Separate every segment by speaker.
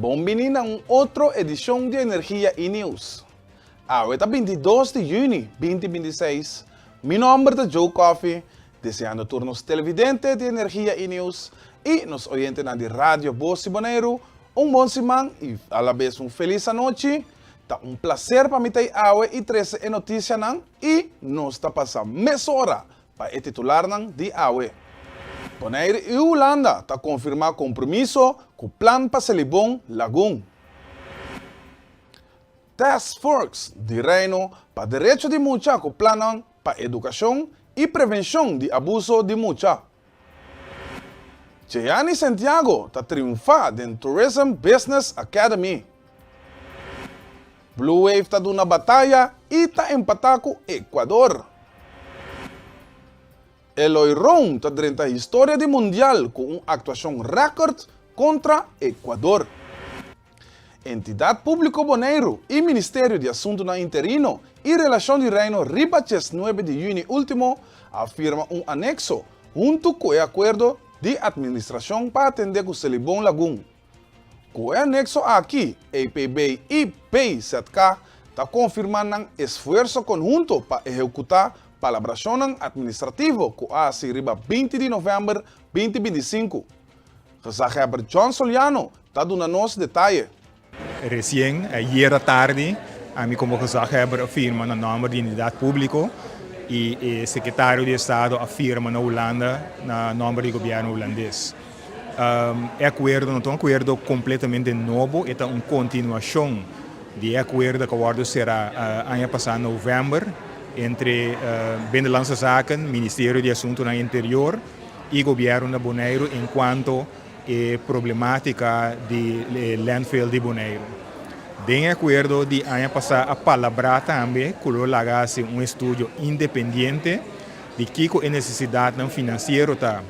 Speaker 1: Bon bini na un otro edishon di Energia i News. Awe ta 22 di yüni 2026. Mi nòmber ta Joe Coffie, deseando tur nos televidente di Energia i News i nos oyentenan di Radio Bos di Boneiru un bon siman i alabes un felis anochi. Ta un plaser pa mi ta ei awe i trese e notisianan i nos ta pasa mesora pa e titularnan di awe. Bonaire i Hulanda ta konfirmá kompromiso ku plan pa Selibon Lagun. Task Force di Reino pa Derecho di Mucha ku plannan pa edukashon i prevenshon di abuso di mucha. Jeanny Santiago ta triunfá den Tourism Business Academy. Blue Wave ta duna bataya i ta empatá ku Ecuador. Eloy Room ta drenta historia di Mundial ku un aktuashon rèkòrt kontra Ecuador. Entidat Públiko Boneiru i Ministerio di Asuntunan Interino i Relashon di Reino riba 19 di yüni último a firma un anekso huntu ku e akuerdo di atministrashon pa atendé ku Selibon Lagun. Ku e anekso aki, EPB i PZK ta konfirmá nan esfuerso konhunto pa ehekutá palabrashonnan atministrativo ku a hasi riba 20 di novèmber 2025. Gezaghebber John Soliano ta duna nos detaye.
Speaker 2: Resien ayera tardi ami komo gezaghebber a firma na nòmber di Entidat Públiko i e sekretario di Estado a firma na Hulanda na nòmber di gobièrnu hulandes. E akuerdo no ta un akuerdo kompletamente nobo, e ta un kontinuashon di e akuerdo ku a wòrdu será aña pasá novèmber entre Binnenlandse Zaken, Ministerio di Asuntunan Interior i gobièrnu na Boneiru enkuanto e problemátika di e landfill di Boneiru. Den e akuerdo di aña pasá a palabrá tambe ku lo laga hasi un estudio independiente di kiko e nesesidatnan finansiero ta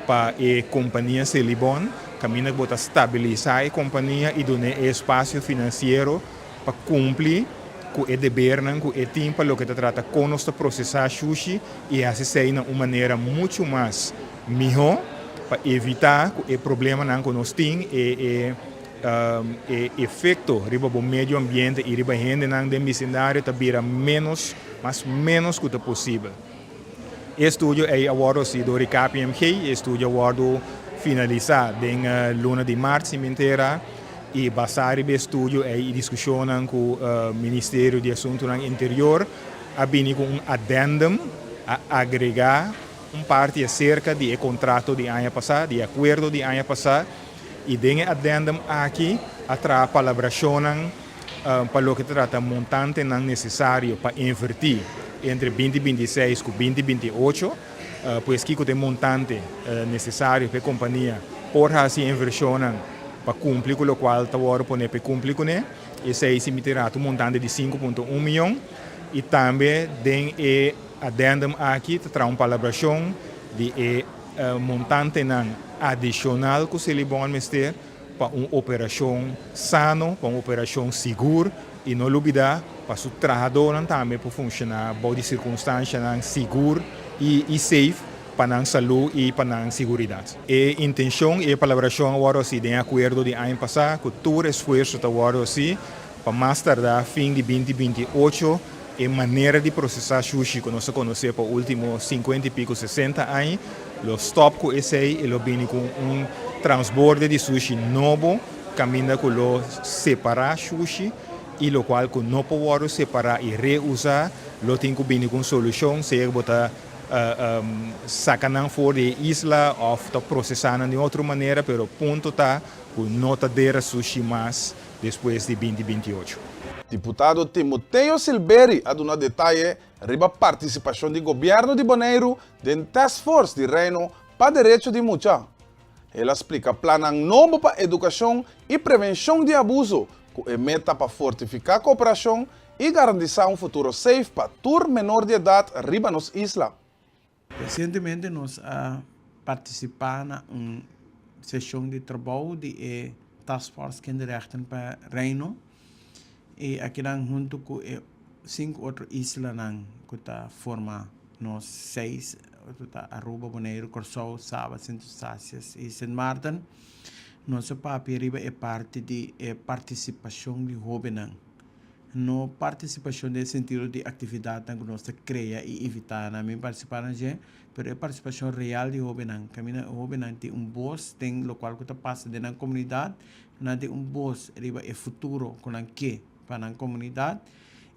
Speaker 2: pa e kompania Selibon, kaminda ku bo ta stabilisá e kompania i dun'é e espasio finansiero pa kumpli ku e debernan ku e tin pa loke ta trata kon nos ta prosesá shushi i hasi esei na un manera muchu mas mihó pa evitá ku e problemanan ku nos tin e e e efekto riba bo medio ambiente i riba hendenan den bisindario ta bira ménos mas ménos ku ta posibel. E estudio ei a wòrdu hasi dor di KPMG. E estudio a wòrdu finalisá den luna di mart si mi entera i basá riba e estudio ei i diskushonnan ku Ministerio di Asuntunan Interior a bini ku un addendum, a agregá un parti aserka di e kontrato di aña pasá, di e akuerdo di aña pasá i den e addendum aki a traha palabrashonnan pa loke ta trata montantenan nesesario pa invertí entre 2026 ku 2028, pues kiko ta e montante nesesario pa e kompania por hasi e invershonnan pa kumpli ku lokual ta wòrdu pone pa e kumpli kuné. Esei si mi ta rata un montante di 5.1 mion i tambe den e addendum aki ta traha un palabrashon di e montantenan adishonal ku Selibon mester pa un operashon sano, pa un operashon sigur i no lubidá pa su trahadónan tambe por funshoná bou di sirkunstanshanan sigur i safe pa nan salú i pa nan siguridat. E intenshon i e palabrashon a wòrdu hasí den e akuerdo di aña pasá ku tur esfuerso ta wòrdu hasí pa mas tardá fin di 2028 e manera di prosesá shushi ku nos a konosé pa último sinkuenta i piku, sesenta aña, lo stòp ku esei i lo bini ku un transborde di sushi nobo kaminda ku lo separá shushi i lokual ku no por wòrdu separá i reusá lo tin ku bini ku un solushon, sea ku bo ta saka nan for di e isla òf ta prosesá nan di un otro manera, pero punto ta ku no ta dera sushi mas despues di 2028.
Speaker 1: Diputado Timoteo Silberi a duna detaye riba partisipashon di gobièrnu di Boneiru den Task Force di Reino pa Derecho di Mucha. El a splika plannan nobo pa edukashon i prevenshon di abuso ku e meta pa fortifiká kooperashon i garantisá un futuro safe pa tur menor di edat riba nos isla.
Speaker 3: Resientemente nos a partisipá na un seshon di trabou di e Task Force Kinderrechten pa Reino i akinan huntu ku e sinku otro islanan ku ta forma nos seis, ku ta Aruba, Boneiru, Kòrsou, Saba, Sint Eustatius i Sint Maarten. Nos a papia riba e parti di e partisipashon di hóbennan. No partisipashon den e sentido di aktividatnan ku nos ta krea i invitá nan bin partisipá na dje, pero e partisipashon real di hóbennan. Kaminda e hóbennan tin un bos den lokual ku ta pasa den nan komunidat, nan tin un bos riba e futuro ku nan ke pa nan komunidat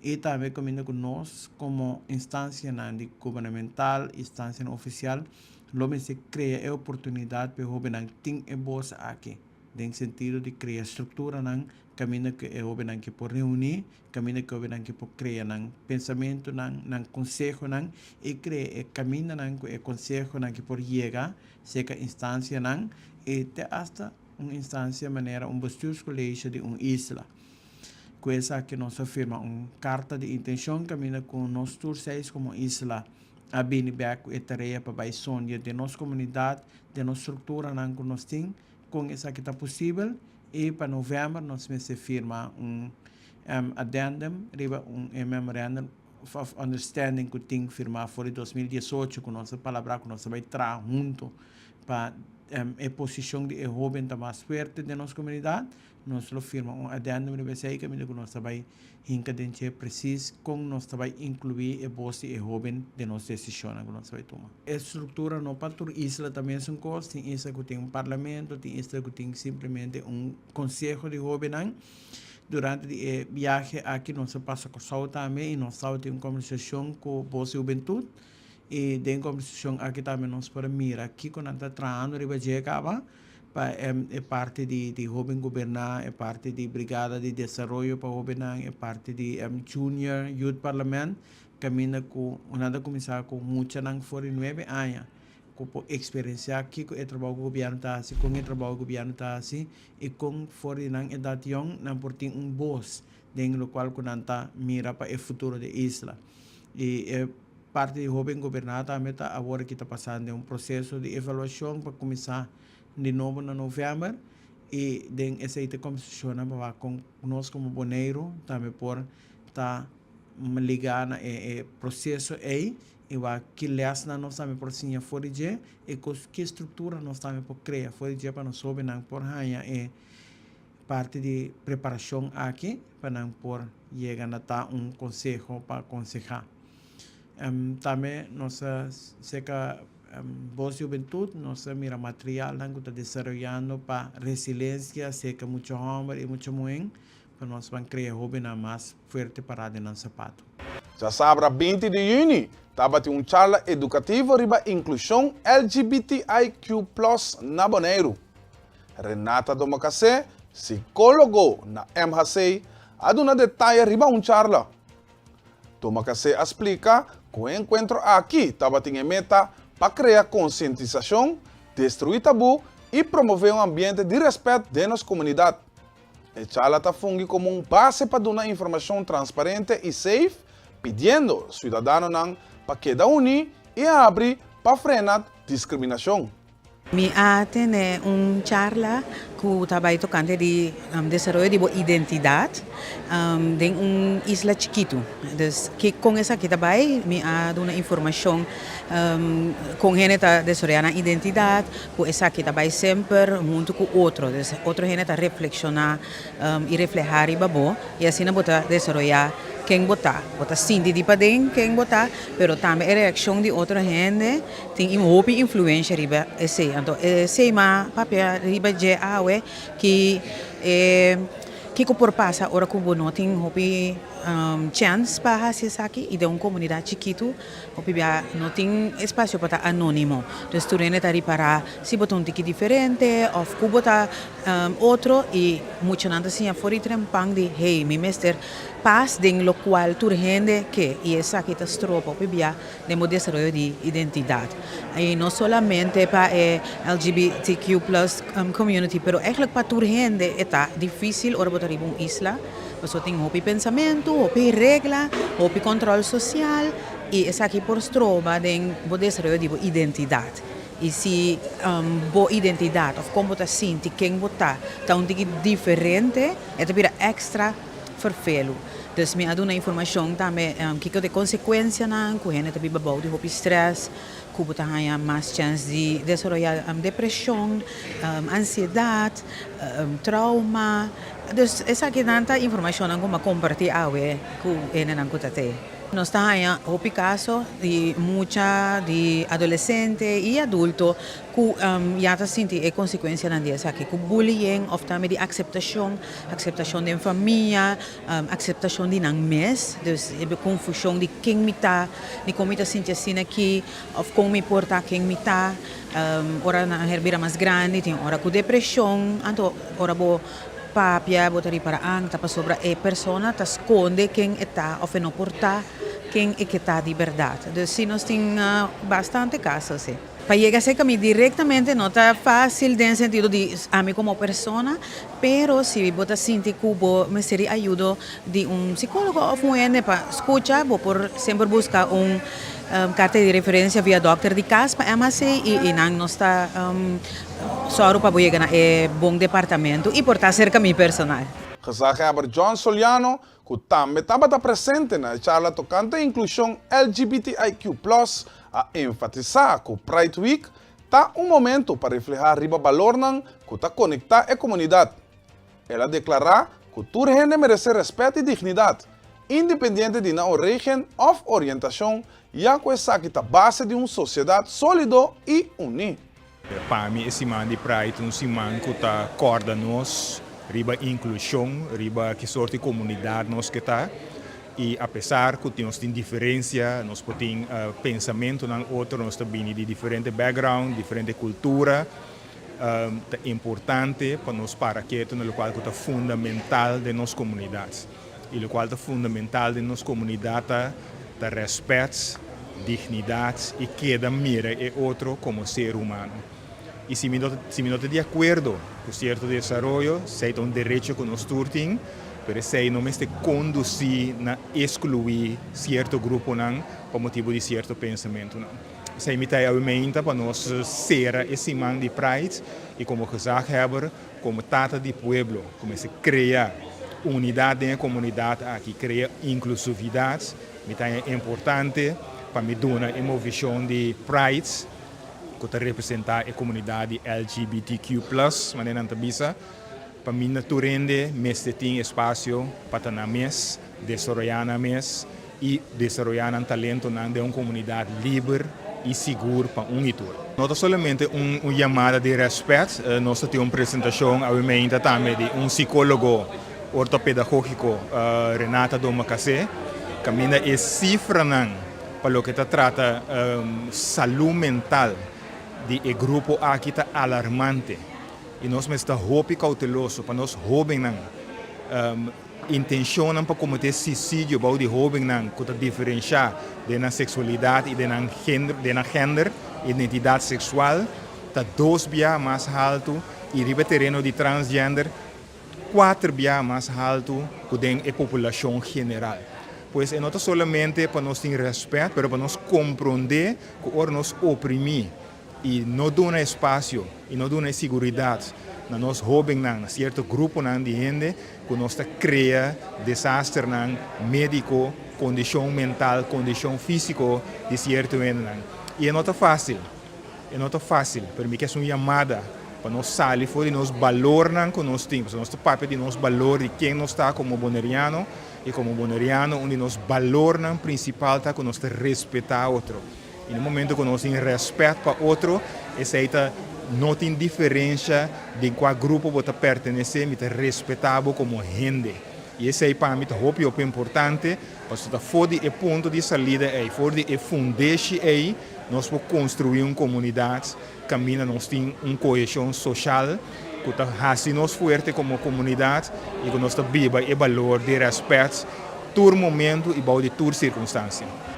Speaker 3: i tambe kaminda ku nos komo instansianan di gubernamental, instansianan ofisial lo mester krea e oportunidat pa e hóbennan tin e bos aki den sentido di krea strukturanan kaminda ku e hóbennan ke por reuní, kaminda ku e hóbennan ke por krea nan pensamentunan, nan konsehonan i krea e kamindanan ku e konsehonan ke por yega serka instansianan i te asta un instansia manera un bestuurscollege di un isla. Ku esaki nos a firma un karta di intenshon kaminda ku nos tur seis komo isla a bini bek ku e tarea pa bai sondia den nos komunidat, den nos strukturanan ku nos tin, kon esaki ta posibel i pa novèmber nos mester firma un addendum riba un e memorandum of understanding ku tin firmá for di 2018 ku nos a palabrá ku nos ta bai traha hunto pa e posishon di e hóben ta mas fuerte den nos komunidat. Nos lo firma un addendum riba esei kaminda ku nos ta bai hinka den dje presis kon nos ta bai inkluí e bos di e hóben den nos desishonnan ku nos ta bai tuma. E struktura no pa tur isla ta mesun kos, tin isla ku tin un parlamento, tin isla ku tin simplemente un konseho di hóbennan. Durante di e biahe aki nos a pasa Kòrsou tambe i nos tabatin un kombersashon ku Bos di Hubentut i den e kombersashon aki tambe nos por a mira kiko nan ta trahando riba dje kaba. Pa e parti di di hoben goberná, e parti di brigada di desaroyo pa hobennan, e parti di junior youth parliament, kaminda ku nan ta kuminsá ku muchanan for di nuebe aña ku por eksperensiá kiko e trabou ku gobièrnu ta hasi, kon e trabou ku gobièrnu ta hasi i kon for di nan edat yòn nan por tin un bos den lokual ku nan ta mira pa e futuro di e isla. I e Parti di Hoben Goberná tambe ta awor aki ta pasando den un proseso di evaluashon pa kuminsá di nobo na novèmber i den esei ta kombersashonnan pa wak kon nos komo Boneiru tambe por ta ligá na e proseso ei i wak ki lèsnan nos tambe por siña for di dje i ki struktura nos tambe por krea for di dje pa nos hóbennan por haña e parti di preparashon aki pa nan por yega na ta un konseho pa konsehá. Tambe nos a seka Bos di Hubentut, nos a mira materialnan ku ta desaroyando pa resilensia seka mucha hòmber i mucha muhén pa nos ban krea hóbennan mas fuerte pará den nan sapato.
Speaker 1: Djasabra 20 di yüni tabatin un charla edukativo riba inklushon LGBTIQ plus na Boneiru. Renata Domacassé, sikólogo na MHC, a duna detaye riba un charla. Domacassé a splika ku e enkuentro aki tabatin e meta pa krea konsientisashon, destruí tabú i promové un ambiente di rèspèt den nos komunidat. E charla ta fungi komo un base pa duna informashon transparente i safe, pidiendo siudadanonan pa keda uní i habri pa frena diskriminashon.
Speaker 4: Mi a tene un charla ku ta bai tokante di desaroyo di bo identidat den un isla chikitu. Dus ki kon esaki ta bai? Mi a duna informashon kon hende ta desaroyá nan identidat, ku esaki ta bai semper huntu ku otro. Dus otro hende ta reflekshoná i reflehá riba bo i asina bo ta desaroyá ken bo ta. Bo ta sinti di paden ken bo ta, pero tambe e reakshon di otro hende Tin un hopi influencia riba esey. Anto esey m'a papia riba dje awe ki e kiko por pasa ora ku bo no tin hopi chèns pa hasi esaki i den un komunidat chikitu hopi bia no tin espasio pa ta anónimo. Dus tur hende ta ripará si bo ta un tiki diferente òf ku bo ta otro i muchanan ta siña for di trempan di hey mi mester pas den lokual tur hende ke i esaki ta stroba hopi bia den bo desaroyo di identidat. I no solamente pa e LGBTQ plus community, pero eigenlijk pa tur hende e ta dificil ora bo ta riba un isla, pasobra tin hopi pensamentu, hopi regla, hopi control social i esaki por stroba den bo desaroyo di bo identidat. I si bo identidat of kon bo ta sinti, ken bo ta, ta un tiki diferente, e ta bira extra ferfelu. Dus mi a duna informashon tambe kiko ta e konsekuensianan ku hende ta biba bou di hopi strès, ku bo ta haña mas chèns di desaroyá depreshon, ansiedat, trauma. Dus esakinan ta informashonnan ku mi a kompartí awe ku hendenan ku ta te. Nos ta haña hopi kaso di mucha, di adolesente i adulto ku ya ta sinti e konsekuensianan di esaki, ku bullying òf tambe di akseptashon, akseptashon den famia, akseptashon di nan mes, dus e konfushon di ken mi ta, di kon mi ta sinti asina aki òf kon mi por ta ken mi ta. Ora nan a bira mas grandi tin ora ku depreshon, anto ora bo papia bo ta ripara ang ta pasobra e persona ta skonde ken e ta òf e no por ta ken e ke ta di bèrdat. Dus si nos tin bastante kaso si. Pa yega serka mi direktamente no ta fásil den sentido di ami komo persona, pero si bo ta sinti ku bo mester di ayudo di un sikólogo òf un hende pa skucha, bo por semper buska un karta di referensia via dòkter di kas pa MHC i nan nos ta sòru pa bo yega na e bon departamento i por ta serka mi personal.
Speaker 1: Gezaghebber John Soliano, ku tambe tabata presente na e charla tokante inklushon LGBTIQ plus, a enfatisá ku Pride Week ta un momento pa reflehá riba balornan ku ta konektá e komunidat. El a deklará ku tur hende meresé rèspèt i dignidat, independiente di nan orígen òf orientashon, ya ku esaki ta base di un sosiedat sólido i uní.
Speaker 2: Pa mi e siman di Pride ta un siman ku ta kòrda nos riba inklushon, riba ki sort di komunidat nos ke ta. I apesar ku nos tin diferensia, nos por tin pensamentunan otro, nos ta bini di diferente background, diferente kultura, ta importante pa nos para ketu na lokual ku ta fundamental den nos komunidat. I lokual ta fundamental den nos komunidat ta ta rèspèt, dignidat i keda mira e otro komo ser humano. I si mi no si mi no ta di akuerdo ku sierto desaroyo, esei ta un derecho ku nos tur tin, pero esei no mester kondusí na eskluí sierto gruponan pa motibu di sierto pensamentunan. Esei mi ta e awe pa nos sera e siman di Pride i komo gezaghebber, komo tata di pueblo, ku mester krea unidat den e komunidat aki, krea inklusividat, mi ta haña importante pa mi duna e movishon di Pride ku ta representá e komunidat di LGBTQ plus, manera nan ta bisa, pa mi na tur hende mester tin espasio pa ta nan mes, desaroyá nan mes i desaroyá nan talentonan den un komunidat liber i sigur pa un i tur. No ta solamente un yamada di rèspèt, nos ta tin un presentashon awe meinta tambe di un sikólogo ortopedagógiko, Renata Domacassé, kaminda e sifranan pa loke ta trata salú mental di e grupo aki ta alarmante i nos mester ta hopi kouteloso pa nos hóbennan. Intenshonnan pa kometé suisidio bou di hóbennan ku ta diferenshá den nan seksualidat i den nan den nan gender, identidat seksual, ta dos bia mas haltu i riba e tereno di transgender kuater bia mas haltu ku den e populashon general. Pues e no ta solamente pa nos tin rèspèt, pero pa nos komprondé ku ora nos oprimí i no duna espasio i no duna e siguridat na nos hóbennan, na sierto gruponan di hende ku nos ta krea desasternan médiko, kondishon mental, kondishon físiko di sierto hendenan. I e no ta fásil, e no ta fásil, pero mi ke hasi un yamada pa nos sali for di nos balornan ku nos tin, pasobra nos ta papia di nos balor, di ken nos ta komo boneriano, i komo boneriano un di nos balornan prinsipal ta ku nos ta respetá otro. I na momento ku nos tin rèspèt pa otro, esei ta no tin diferensha den kua grupo bo ta pertenesé, mi ta respetá bo komo hende. I esei pa mi ta hopi hopi importante, pasobra ta for di e punto di salida ei, for di e fundeshi ei, nos por konstruí un komunidat kaminda nos tin un koheshon soshal ku ta hasi nos fuerte komo komunidat i ku nos ta biba e balor di rèspèt tur momento i bou di tur sirkunstansia.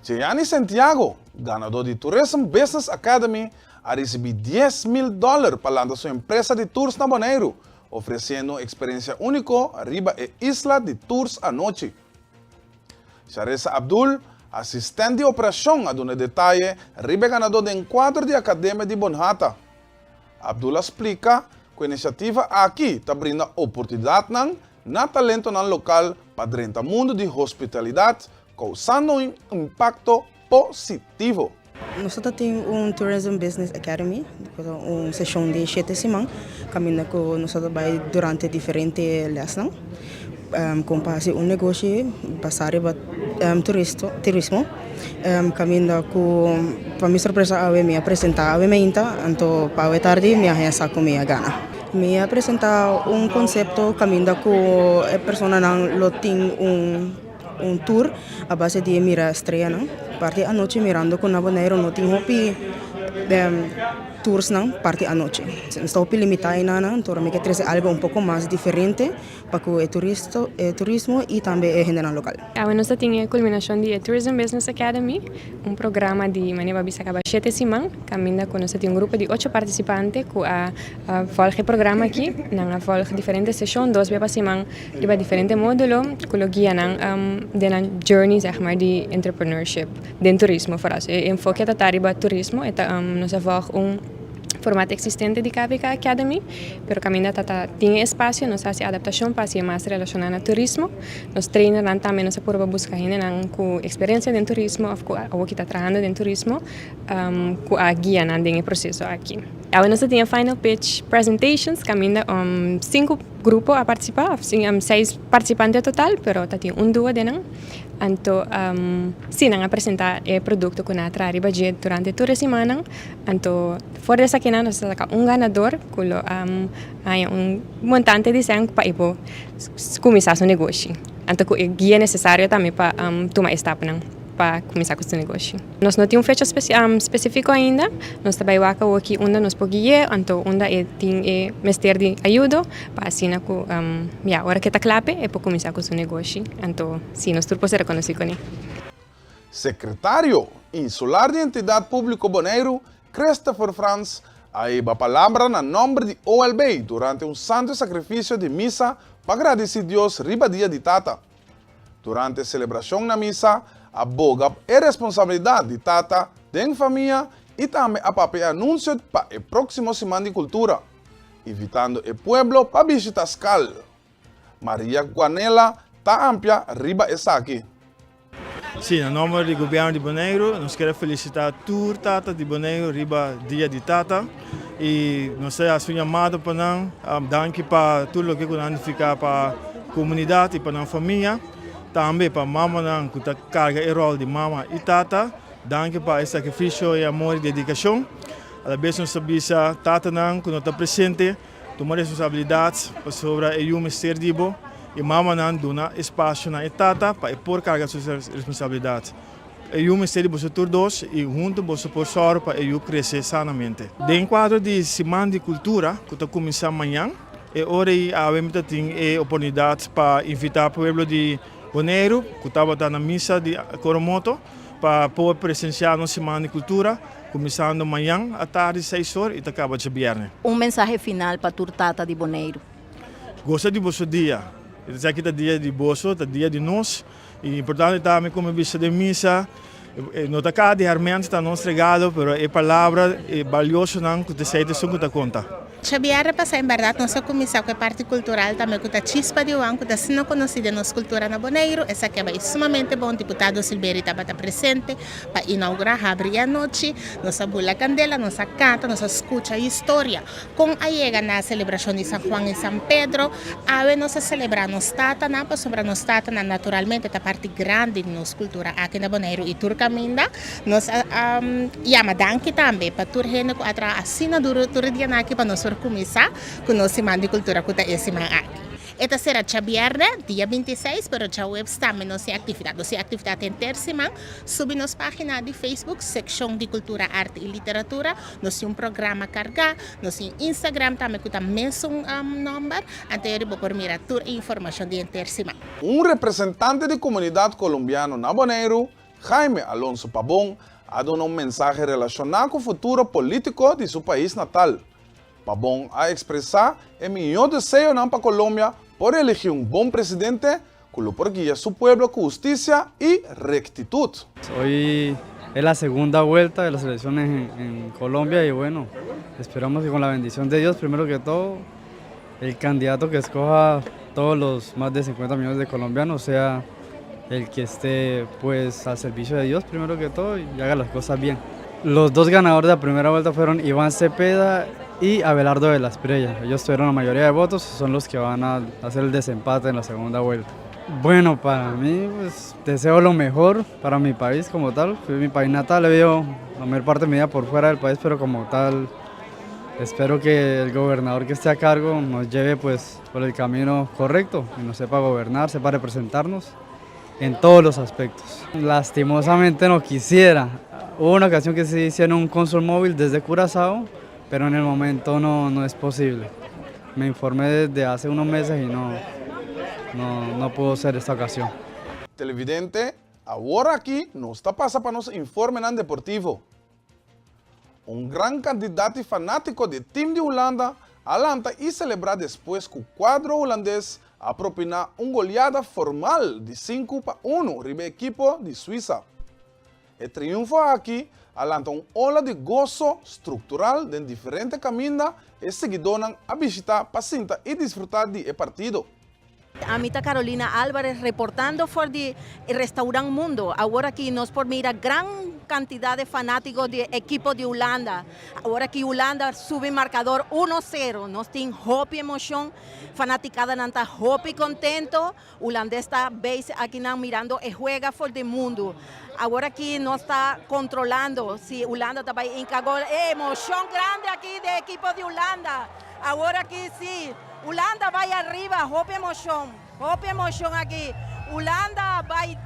Speaker 1: Gianni Santiago, ganadó di Tourism Business Academy, a risibí 10,000 dòler pa lanta su empresa di tours na Boneiru, ofresiendo un eksperensia úniko riba e isla di tours anochi. Sharissa Abdul, asistent di operashon a duna detaye riba e ganadó den kuadro di Akademia di Bonhata. Abdul a splika ku e inisiativa aki ta brinda oportunidatnan na talentonan lokal pa drenta mundu di hospitalidat kousando un impakto positivo.
Speaker 5: Nos ta tin un Tourism Business Academy, ku ta un seshon di shete siman, kaminda ku nos ta bai durante diferente lèsnan kon pa hasi un negoshi basá riba turismo. Kaminda ku pa mi sorpresa awe mi a presentá awe meinta, anto pa awe tardi mi a haña sa ku mi a gana. Mi a presentá un konsepto kaminda ku e personanan lo tin un un tour a base di mira streanan. Parti anochi mirando ku na Boneiru no tin hopi toursnan parti anochi. Nos ta hopi limitá enanan, anto mi ke trese algo un poko mas diferente pa ku e turismo i tambe e hendenan lokal.
Speaker 6: Awe nos ta tin e kulminashon di e Tourism Business Academy, un programa di manera bo a bisa kaba shete siman, kaminda ku nos ta tin un grupo di ocho partisipante ku a vòlg e programa aki. Nan a vòlg diferente seshon dos bia pa siman riba diferente modulo ku lo guia nan den nan journey zeg maar di entrepreneurship den turismo foral. So e enfoke ta ta riba turismo, e ta nos a vòlg un formato existente di KVK Academy, pero caminda ta ta tin e espacio nos a haci adaptacion pa haci e mas relaciona na turismo. Nos trainernan tambe nos a purba busca hendenan cu experiencia den turismo of cu awoki ta trahando den turismo cu a guia nan den e proceso aki. Awe nos a tin e final pitch presentations caminda cinco grupo a participa of seis participante total, pero ta tin un duo den nan. Anto si nan a presenta e producto cu nan a traha riba dje durante tur e simannan. Anto for di esakinan nos ta saka un ganador ku lo haña un montante di sèn pa e por kuminsá su negoshi. Anto ku e guia nesesario tambe pa tuma e stapnan pa kuminsá ku su negoshi. Nos no tin un fecha spesífiko ainda, nos ta bai wak awoki unda nos por gui'é, anto unda e tin e mester di ayudo pa asina ku ya ora ku e ta kla p'e e por kuminsá ku su negoshi. Anto si nos tur por ser rekonosí kuné.
Speaker 1: Sekretario Insular di Entidat Públiko Boneiru, Christopher Frans, a hiba palabra na nòmber di OLB durante un santu sakrifisio di misa pa gradisí Dios riba Dia di Tata. Durante e selebrashon na misa, a boga e responsabilidat di tata den famia i tambe a papia e anunsio pa e próksimo Siman di Kultura, invitando e pueblo pa bishita Skal. Maria Guanella ta amplia riba esaki.
Speaker 7: Sí, na nomber di Gobierno di Boneiru nos kier a felicita tur tata di Boneiru riba Dia di Tata y nos ta haci un yamado pa nan, danki pa tur loke cu nan a nifica pa comunidad y pa nan famia, tambe pa mamanan cu ta carga e rol di mama y tata, danki pa e sacrificio, e amor y dedicacion. Alabes nos ta bisa tatanan cu no ta presente, Tuma responsabilidad pasobra e yu mester di bo y mamanan duna espacio na e tata pa e por carga su responsabilidad. E yu mester di boso tur dos y hunto boso por sòru pa e yu crece sanamente. Den cuadro di Siman di Cultura cu ta cuminsa mañan, e ora ey awe mi ta tin e oportunidad pa invita pueblo di Boneiru cu tabata na misa di Coromoto pa por presencia nos Siman di Cultura. Kuminsando mañan atardi seis or i ta kaba djabièrnè.
Speaker 8: Un mensahe final pa tur tata di Boneiru.
Speaker 7: Gosa di boso dia. Esaki ta dia di boso, ta dia di nos. I importante ta mi komo bisa den misa, no ta kada di herment ta nos regalo, pero e palabra e baliosonan ku ta esei ta esun ku ta konta.
Speaker 9: Djabièrnè pasá en bèrdat nos a kuminsá ku e parti kultural tambe ku ta Chispa di Juan ku ta asina konosí den nos kultura na Boneiru. Esaki a bai sumamente bon. Diputado Silveri tabata presente. Pa inaugurá habri e anochi, nos a bula kandela, nos a kanta, nos a skucha historia. Kon a yega na selebrashon di San Juan i San Pedro? Awe nos a selebrá nos tatanan pasobra nos tatanan naturalmente ta parti grandi di nos kultura aki na Boneiru i tur kaminda. Nos a yama danki tambe pa tur hende ku a traha asina duru tur e dianan aki pa nos por kuminsá ku nos siman di kultura ku ta e siman aki. E ta sera djabièrnè, dia 26, pero djaweps tambe nos tin aktividat. Nos tin aktividat henter siman. Subi nos página di Facebook, sekshon di Kultura, Arte i Literatura. Nos tin un programa kargá. Nos tin Instagram tambe ku ta mesun nòmber. Anto yori bo por mira tur e informashon di henter siman.
Speaker 1: Un representante di komunidat kolombiano na Boneiru, Jaime Alonso Pabon, a duna un mensahe relashoná ku futuro polítiko di su pais natal. Pabon a ekspresá e mihó deseonan pa Colombia por eligí un bon presidente ku lo por guia su pueblo ku hustisia i rektitut.
Speaker 10: Hoy es la segunda vuelta de las elecciones en Colombia y bueno, esperamos que con la bendición de Dios, primero que todo, el candidato que escoja todos los más de 50 millones de colombianos sea El que esté pues al servicio de Dios primero que todo y haga las cosas bien. Los dos ganadores de la primera vuelta fueron Iván Cepeda y Abelardo de la Espriella. Ellos tuvieron la mayoría de votos, son los que van a hacer el desempate en la segunda vuelta. Bueno, para mí, pues, deseo lo mejor para mi país como tal. Fue mi país natal, he vivido la mayor parte de mi vida por fuera del país, pero como tal, espero que el gobernador que esté a cargo nos lleve pues por el camino correcto y nos sepa gobernar, sepa representarnos en todos los aspectos. Lastimosamente no quisiera. Hubo una ocasión que se hicieron un cónsul móvil desde Curazao, pero en el momento no, no es posible. Me informé desde hace unos meses y no, no, no pudo ser esta ocasión.
Speaker 1: Televidente, awor aki nos ta pasa pa nos informenan deportivo. Un gran kantidat di fanátiko di tim di Hulanda a lanta i selebrá despues ku kuadro hulandes a propiná un goliada formal di sinku pa unu riba e ekipo di Suisa. E triunfo aki a lanta un ola di goso struktural den diferente kaminda e siguidónan a bishitá pa sinta i disfrutá di e partido.
Speaker 8: Ami ta Carolina Alvarez reportando for di Restaurant Mundo. Awor aki nos por mira gran cantidad de fanatico di ekipo di Hulanda. Awor aki Hulanda subi marcador uno cero. Nos tin hopi emocion, fanaticadanan ta hopi contento. Hulandes ta bezig akinan mirando e juega for di mundu. Awor aki nos ta controlando si Hulanda ta bay inca gol. E emocion grandi aki di ekipo di Hulanda. Awor aki si Hulanda bay ariba, hopi emocion, hopi emocion aki. Hulanda bay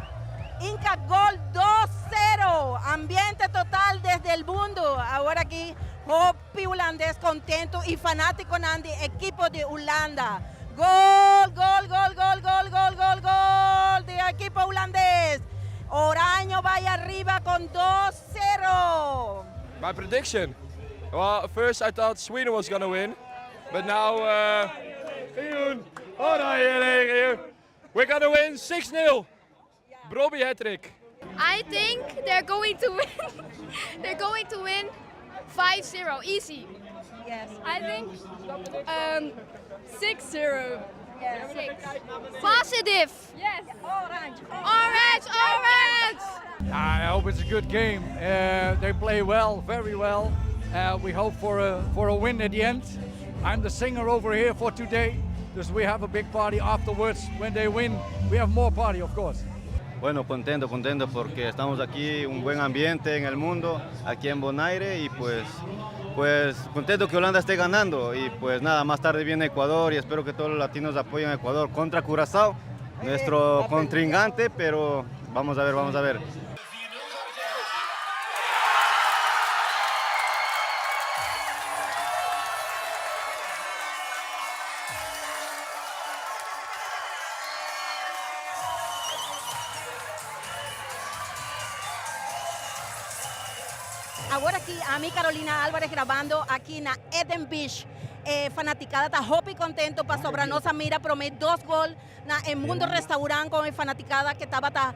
Speaker 8: inca gol dos sero. Ambiente total desde el mundo. Awor aki hopi hulandes contento y fanaticonan di ekipo di Hulanda. Gol, gol, gol, gol, gol, gol, gol, gol di ekipo hulandes. Oranje bay ariba con dos sero.
Speaker 11: My prediction? Well, first I thought Sweden was gonna win, but now uh, we're gonna win 6-0. Brobbey hat-trick.
Speaker 12: I think they're going to win. they're going to win 5-0, easy.
Speaker 8: Yes.
Speaker 12: I think um, 6-0. Yes. Six. Positive.
Speaker 8: Yes. Orange.
Speaker 12: Orange. Orange.
Speaker 13: I hope it's a good game. Uh, they play well, very well. Uh, we hope for a, for a win at the end. I'm the singer over here for today. Dus we have a big party afterwards. When they win, we have more party, of course.
Speaker 14: Bueno, contento, contento porque estamos aquí, un buen ambiente en el mundo, aquí en Bonaire y pues, pues contento que Holanda esté ganando y pues nada, más tarde viene Ecuador y espero que todos los latinos apoyen a Ecuador contra Curazao, nuestro contrincante, pero vamos a ver, vamos a ver.
Speaker 8: Awor aki ami Carolina Alvarez grabando aki na Eden Beach. E fanaticada ta hopi contento pasobra nos a mira prome dos gol na e Mundo Restaurant con e fanaticada que tabata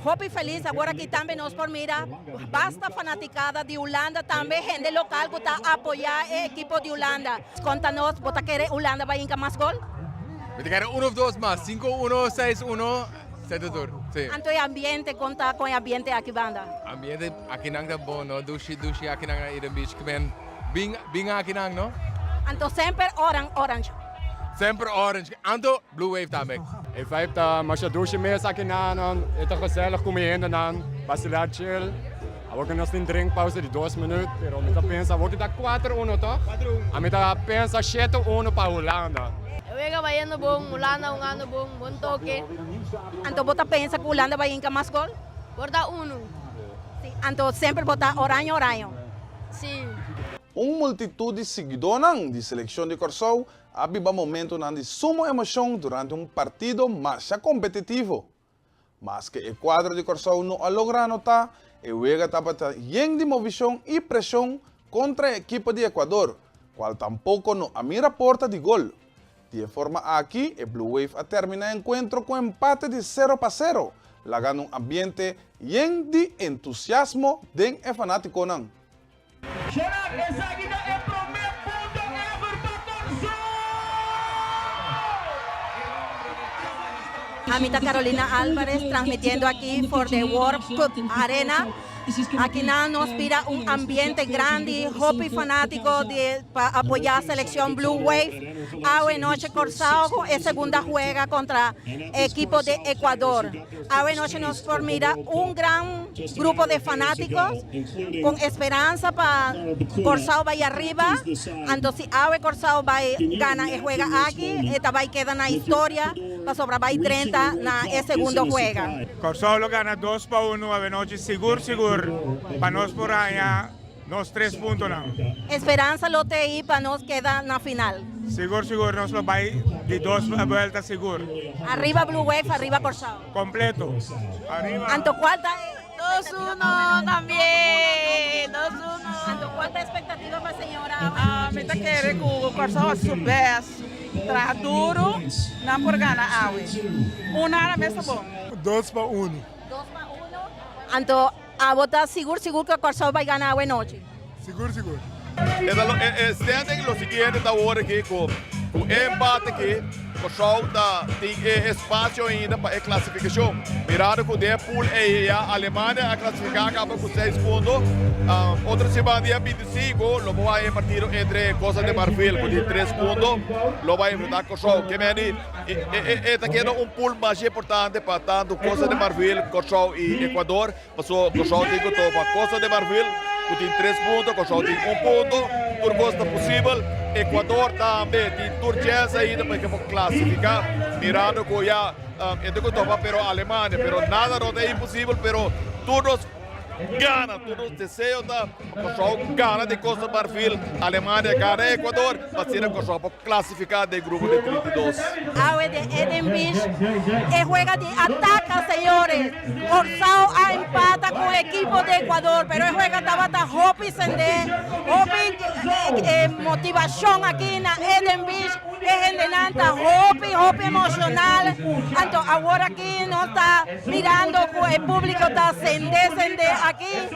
Speaker 8: hopi feliz. Awor aki tambe nos por mira basta fanaticada di Hulanda tambe hende local cu ta apoya e ekipo di Hulanda. Conta nos, bo ta kere Hulanda bay hinca mas gol?
Speaker 11: Mi ta kere uno of dos mas, cinco uno, seis uno, sete tur, si.
Speaker 8: Anto e ambiente, con ta con e ambiente aki banda?
Speaker 11: Ambiente akinan ta bon no, dushi dushi akinan na Eden Beach, kimen bin bin akinan no.
Speaker 8: Anto semper oran orange.
Speaker 11: Semper orange, anto blue wave tambe.
Speaker 15: E vibe ta masha dushi mes akinan, e ta gezellig ku mi hendenan, basilar chill. Awor ku nos tin drink pauze di dos minuut, pero mi ta pensa awor ki ta kuater uno toch? Ami ta pensa shete uno pa Hulanda.
Speaker 12: E wega bayendo bon, Hulanda hungando bon, bon toke.
Speaker 8: Anto bo ta pensa ku Hulanda bai hinka mas gol?
Speaker 12: Por ta uno.
Speaker 8: Si, anto semper bo ta oraño oraño?
Speaker 12: Si.
Speaker 1: Un multitut di siguidónan di selekshon di Kòrsou a biba momentunan di sumo emoshon durante un partido masha kompetitivo. Maske e kuadro di Kòrsou no a logra anotá, e wega tabata yen di movishon i preshon kontra e ekipo di Ecuador, kual tampoko no a mira porta di gol. Di e forma aki e Blue Wave a terminá e enkuentro ku empate di sero pa sero, lagando un ambiente yen di entusiasmo den e fanátikonan.
Speaker 16: Sherard, esaki ta e prome punto ever pa Kòrsou!
Speaker 8: Ami ta Carolina Alvarez transmitiendo aki for the World Cup Arena. Aki nan nos mira un ambiente grandi, hopi fanatico di pa apoya seleccion Blue Wave. Awe noche Corsao cu e segunda juega contra equipo di Ecuador. Awe noche nos por mira un gran grupo di fanatico cu esperanza pa Corsao bay ariba. Anto si awe Corsao bay gana e juega aki, e ta bay keda na historia pasobra bay drenta na e segundo juega.
Speaker 17: Corsou lo gana 2-1 awe nochi sigur sigur pa nos por haña nos tres puntonan.
Speaker 8: Esperanza lo t'ei pa nos keda na final.
Speaker 17: Sigur sigur nos lo bai di dos buelta sigur.
Speaker 8: Arriba Blue Wave, arriba Corsou.
Speaker 17: Completo. Arriba.
Speaker 8: Anto cual ta e.
Speaker 18: 2-1 tambe. 2-1.
Speaker 8: Anto cual ta e expectativa pa señora awe?
Speaker 18: Mi ta kere cu Corsou haci su best. Traha duro, nan por gana awe. Un nada mes ta bon.
Speaker 17: 2-1.
Speaker 8: 2-1. Anto abo ta sigur sigur cu Corsou bay gana awe nochi?
Speaker 17: Sigur sigur.
Speaker 19: E ta lo e standing lo siguiente ta awor aki cu cu e empate aki Corsou ta tin e espacio ainda pa e clasificacion. Mirando cu den e pool ey ya Alemania a clasifica caba cu seis punto. Otro siman dia 25 lo bo bay e partido entre Costa de Marfil cu tin tres punto lo bay enfrenta Corsou. Ke meni e ta keda un pool masha importante pa tanto Costa de Marfil, Corsou y Ecuador. Paso Kòrsou tin ku topa Costa de Marfil ku tin tres punto, Kòrsou tin un punto, tur kos ta posibel. Ecuador tambe tin tur chèns ainda pa e por klasifiká, mirando ku ya e tin ku topa pero Alemania, pero nada no ta imposibel, pero tur nos gana, tur nos deseo ta pa Kòrsou gana di Costa de Marfil, Alemania gana Ecuador, pa asina Kòrsou por Clasifica den grupo di 32.
Speaker 8: Awe den Eden Beach e juega di ataca señores. Corsao a empata cu equipo di Ecuador pero e juega tabata hopi sende, hopi motivacion aki na Eden Beach. E hendenan ta hopi hopi emocional. Anto awor aki nos ta mirando cu e publico ta sende sende aki.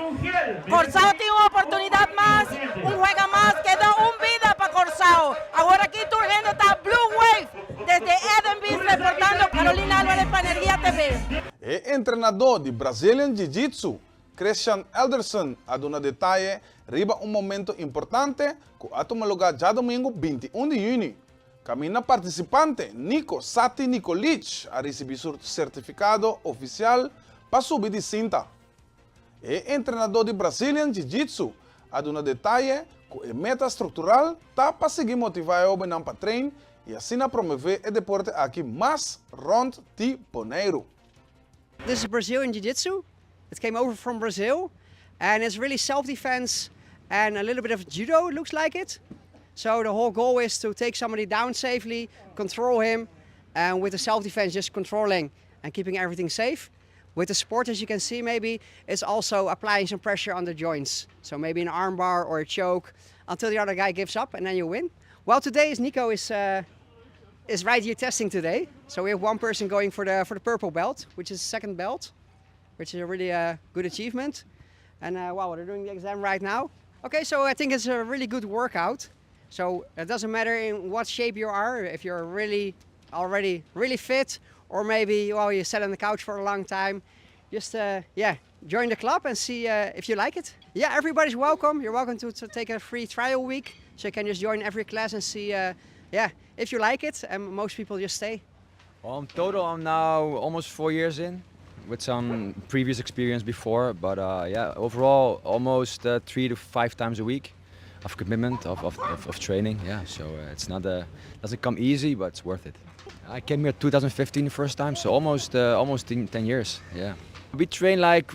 Speaker 8: Corsao tin un oportunidad mas, un juega mas, keda un bida pa Corsao. Awor aki tur hende ta Blue Wave desde Eden Beach reportando Carolina Alvarez pa Energia TV.
Speaker 1: E entrenadó di Brazilian Jiu-Jitsu, Christian Elderson a duna detaye riba un momento importante ku a tuma lugá djadumingu 21 di yüni. Kaminda partisipante Nico Sati Nicolich a risibí su sertifikado ofisial pa subi di sinta. E entrenadó di Brazilian Jiu-Jitsu a duna detaye ku e meta struktural ta pa sigui motivá e hóbennan pa train i asina promové e deporte aki mas rònt di Boneiru.
Speaker 20: This is Brazilian Jiu-Jitsu. It came over from Brazil and it's really self-defense and a little bit of judo, it looks like it. So the whole goal is to take somebody down safely, control him, and with the self-defense just controlling and keeping everything safe. With the sport, as you can see, maybe it's also applying some pressure on the joints. So maybe an armbar or a choke until the other guy gives up and then you win. Well, today is Nico is is right here testing today. So we have one person going for the purple belt, which is second belt, which is a really good achievement. And well, they're doing the exam right now. Okay, so I think it's a really good workout. So it doesn't matter in what shape you are, if you're really already really fit or maybe, well, you sat on the couch for a long time. Just yeah, join the club and see if you like it. Yeah, everybody's welcome. You're welcome to take a free trial week, so you can just join every class and see yeah, if you like it. And most people just stay.
Speaker 11: Well, in total, I'm now almost 4 years in, with some previous experience before. But yeah, overall, almost three to five times a week of commitment of training. Yeah, so it's not a doesn't come easy, but it's worth it. I came here 2015 the first time, so almost 10 years. Yeah, we train like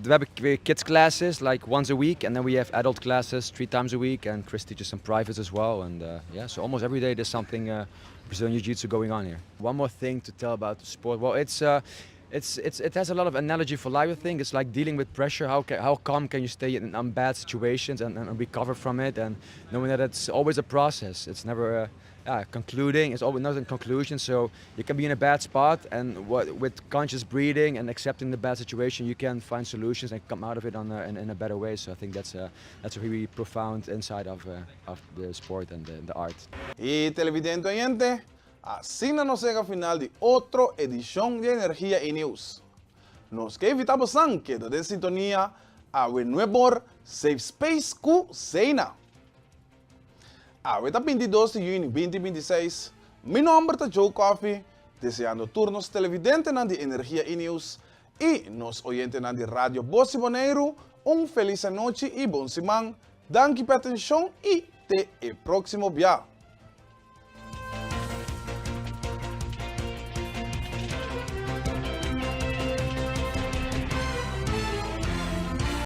Speaker 11: we have kids classes like once a week, and then we have adult classes three times a week, and Chris teaches some privates as well. And yeah, so almost every day there's something Brazilian Jiu-Jitsu going on here. One more thing to tell about the sport. Well, it has a lot of analogy for life. I think it's like dealing with pressure. How calm can you stay in bad situations and recover from it? And knowing that it's always a process. It's never concluding. It's always not a conclusion. So you can be in a bad spot, and with conscious breathing and accepting the bad situation, you can find solutions and come out of it in a better way. So I think that's a really profound insight of the sport and the art.
Speaker 1: I televidente oyente, Asina nos yega final di otro edishon di Energia i News. Nos ke invitá bosan keda den sintonia awe nuebor Safe Space ku Seina. Awe ta 22 di yüni 2026. Mi nòmber ta Joe Coffie, deseando tur nos televidentenan di Energia i News i nos oyentenan di Radio Bos di Boneiru un felis anochi i bon siman. Danki pa e atenshon i te e próksimo bia.